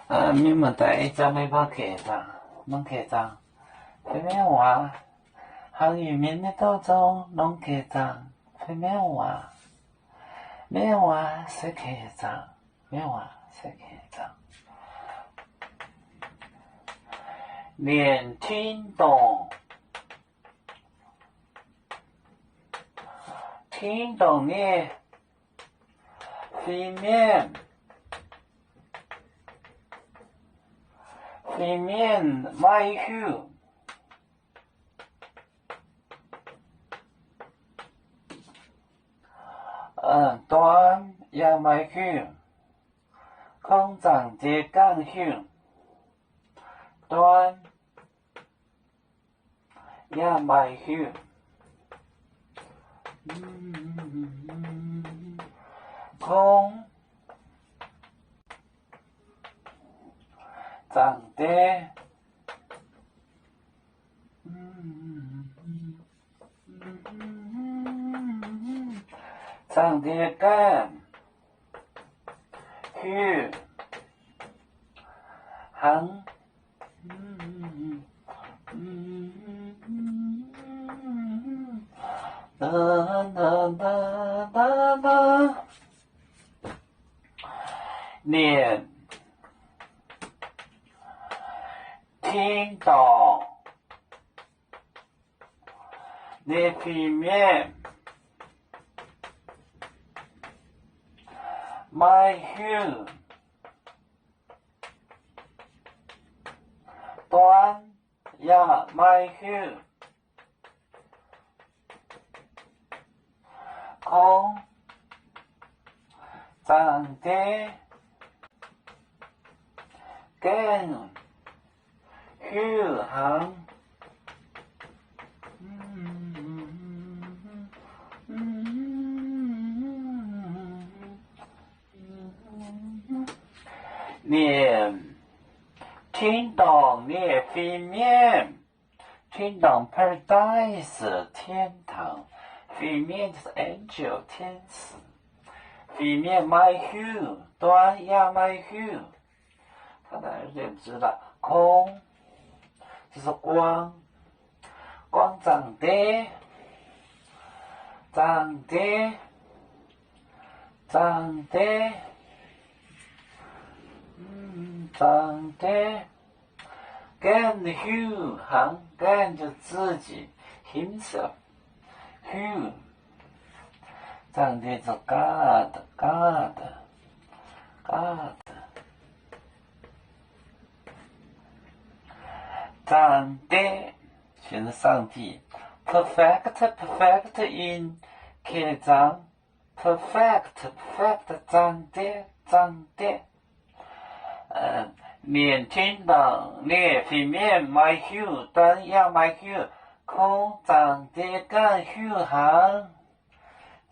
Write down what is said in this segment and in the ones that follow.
Mienh muoz-doic, ih zanc meih mbuo gec zaangc, nongc gec zaangc, fai maiv waac? Hnangv Iu-Mienh nyei douh zong nongc gec zaangc fai maiv waac? Maiv waac se gec zaangc, maiv waac se gec zaangc. Ninh tin-dorngc, tin-dorngc nyei fin-mienh, fin-mienh maiv hiuv, dorn yaac maiv hiuv, kungx Zaangc Diex ganh hiuv, dorn yaac maiv hiuv, kungx Zaangc Diex, Zaangc Diex ganh hiuv hnangv. Ninh tin-dorngc nyei fin-mienh maiv hiuv, dorn yaac maiv hiuv, kungx Zaangc Diex ganh hiuv hnangv. Ninh tin-dorngc nyei fin-mienh, tin-dorngc paradise, 天堂, fin-mienh angel, 天使, fin-mienh maiv hiuv, dorn yaac maiv hiuv. 空, 就是光, 光 Zaangc Diex, Zaangc Diex, Zaangc Diex, Zaangc Diex ganh hiuv hnangv, ganh 就自己 himself hiuv. Zaangc Diex 就是 God, God, God. Zaangc Diex, 全是上帝, perfect, perfect in gec zaangc, perfect, perfect Zaangc Diex, Zaangc Diex. Ninh tin-dorngc nyei fin-mienh maiv hiuv, dorn yaac maiv hiuv, kungx Zaangc Diex ganh hiuv hnangv.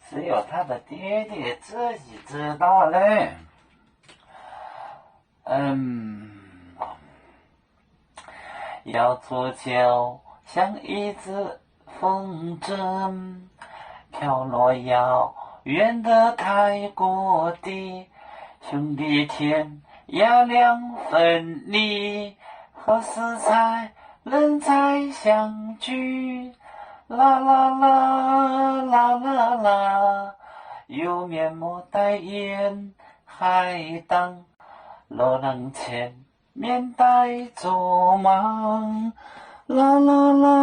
只有他的爹爹自己知道嘞。 嗯， 摇左脚，像一只风筝，飘落遥远的太国地。兄弟天涯两分离，何时才能再相聚？啦啦啦，啦啦啦，有面目戴眼，海棠落冷泉， 面带作茫。啦啦啦，